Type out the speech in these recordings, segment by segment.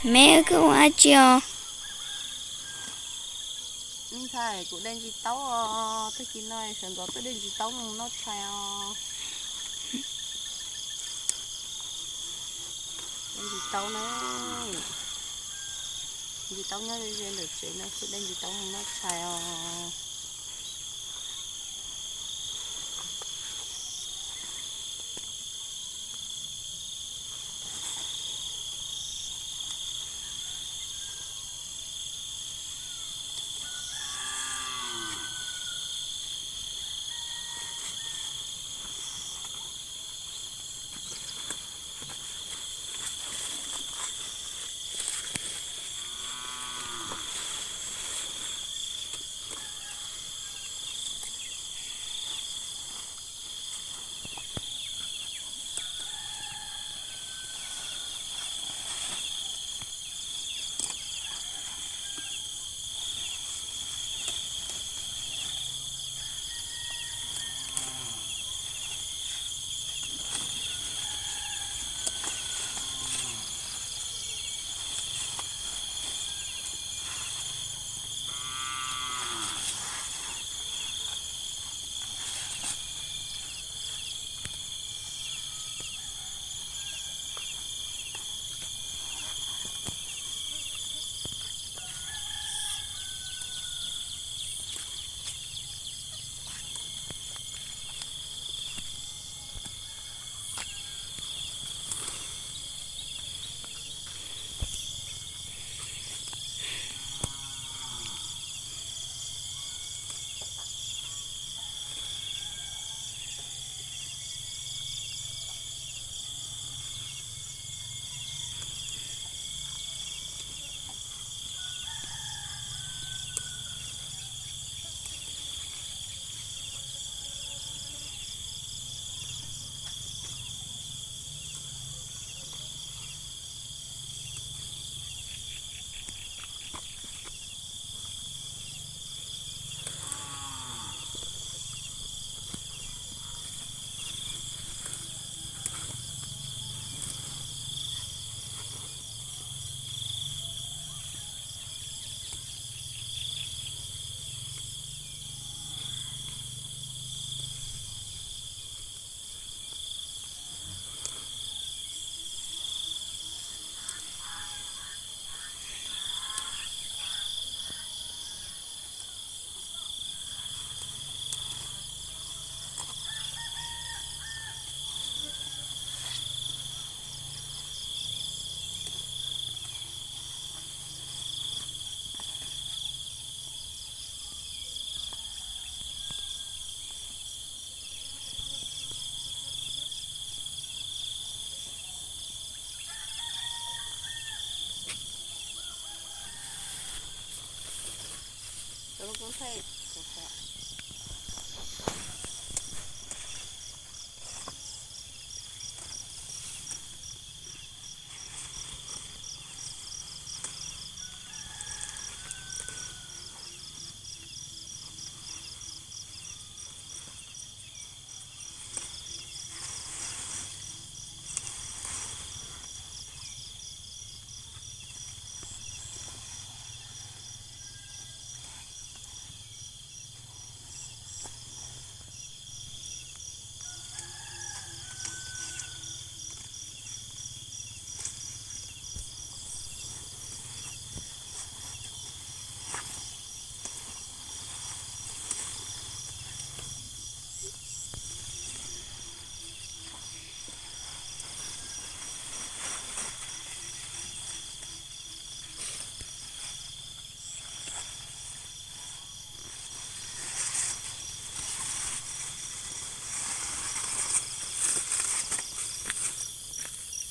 Me koj ua dab tsi os? Ntxhais, kuv de ntsis taub os, tag kis no sawv ntxov tuaj de ntsis taub mus noj tshais os. De ntsis taub na, ntsis taub nyob ze ze ntawm tsev no xwb, de ntsis taub mus noj tshais os.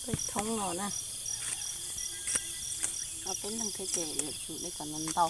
Peb thoob no na, ob peb leeg thiab ces yuav tsum de kom ntau ntau.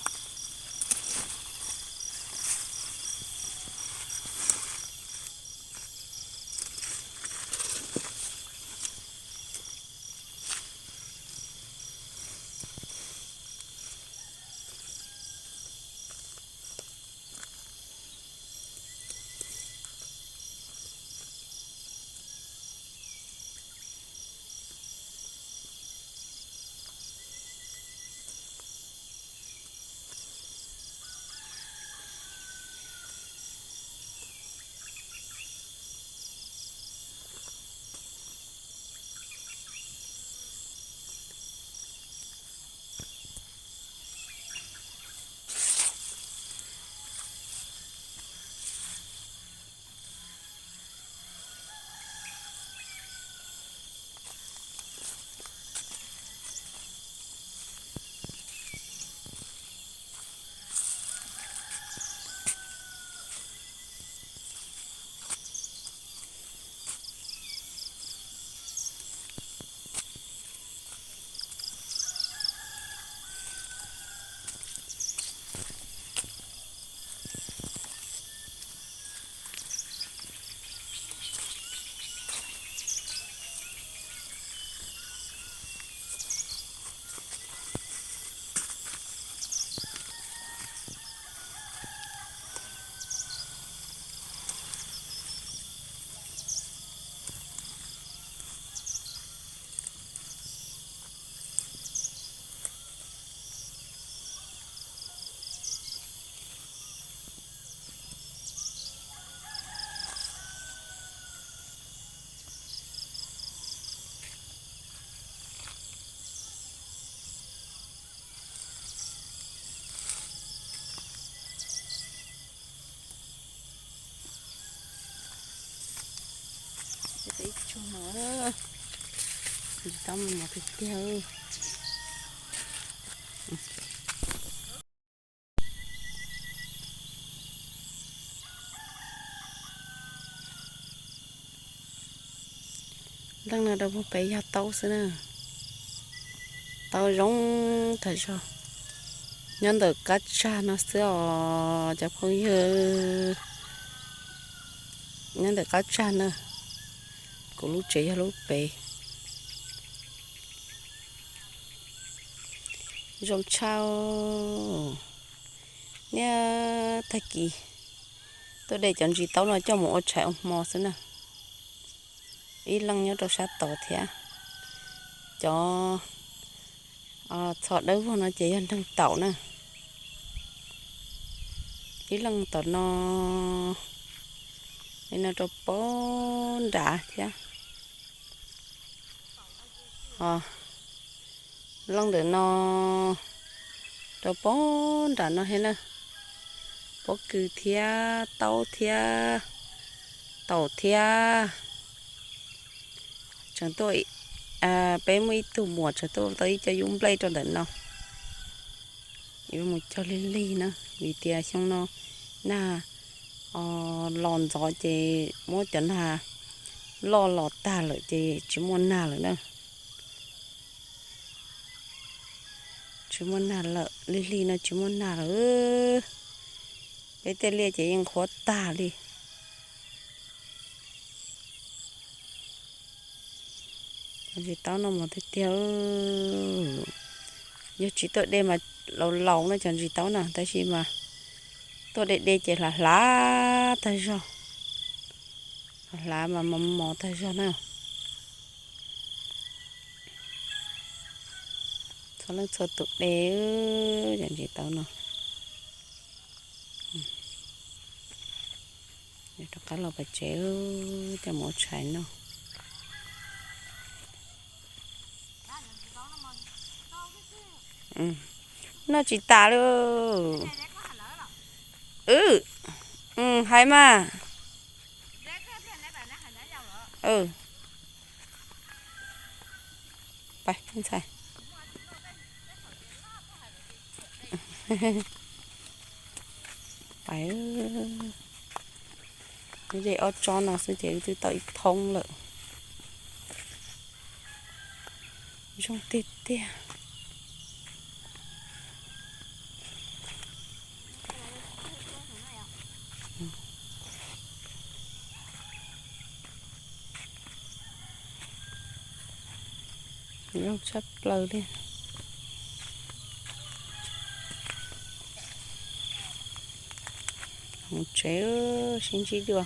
Mos tiag tiag. Leej no rau puag pem yog taub xwb na. Taub zoo tag zog. Nyob ntawm qab tsag no xwb os cov phooj ywg. Nyob ntawm qab tsag na. Kuv lub tsev yog lub pem. Zoo tshaj. Niaj tag kis tuaj de cov ntsis taub no coj mus ua tshais ua hmo xwb na. Ib leej nyob rau sab tod thiab. Cov txho dawb vog no ces yog neeg taum na. Ib leej tom no, li no rau pab nrad thiab. Leej ntawm no rau pab nram no thiab na. Pob kws thiab taub thiab taum thiab. Tseem tuaj, peb muaj ib tug muam tseem tuaj tau ib co yub nplej rau ntawm no. Yuav mus cog lig lig na, vim tias xyoo no nag los ntxov ces muab cov nag loj los tag lawm ces tsis muaj nag lawm na. Tsis muaj nag lawm, lig lig no tsis muaj nag lawm. Peb tej liaj ces yeej qhuav tag li. Cov ntsis taub no mos tiag tiag. Yog tsis tuaj de mas laus laus no cov ntsis taub na, tab sis mas tuaj de de ces hlav hlav tag zog. Hlav hlav mas mos mos tag zog na. Txhua leej txhua tus de cov ntsis taub no. Rov qab los pem tsev, coj mus ua tshais noj. Noj tsis tas li. Hais mas. Pais ntxhais. Pais, de ob tsob no xwb ces wb twb tau ib thoob lawm. Zoo tiag tiag. Zoo tshaj plaws li. Mus tsev, sib ntsib dua.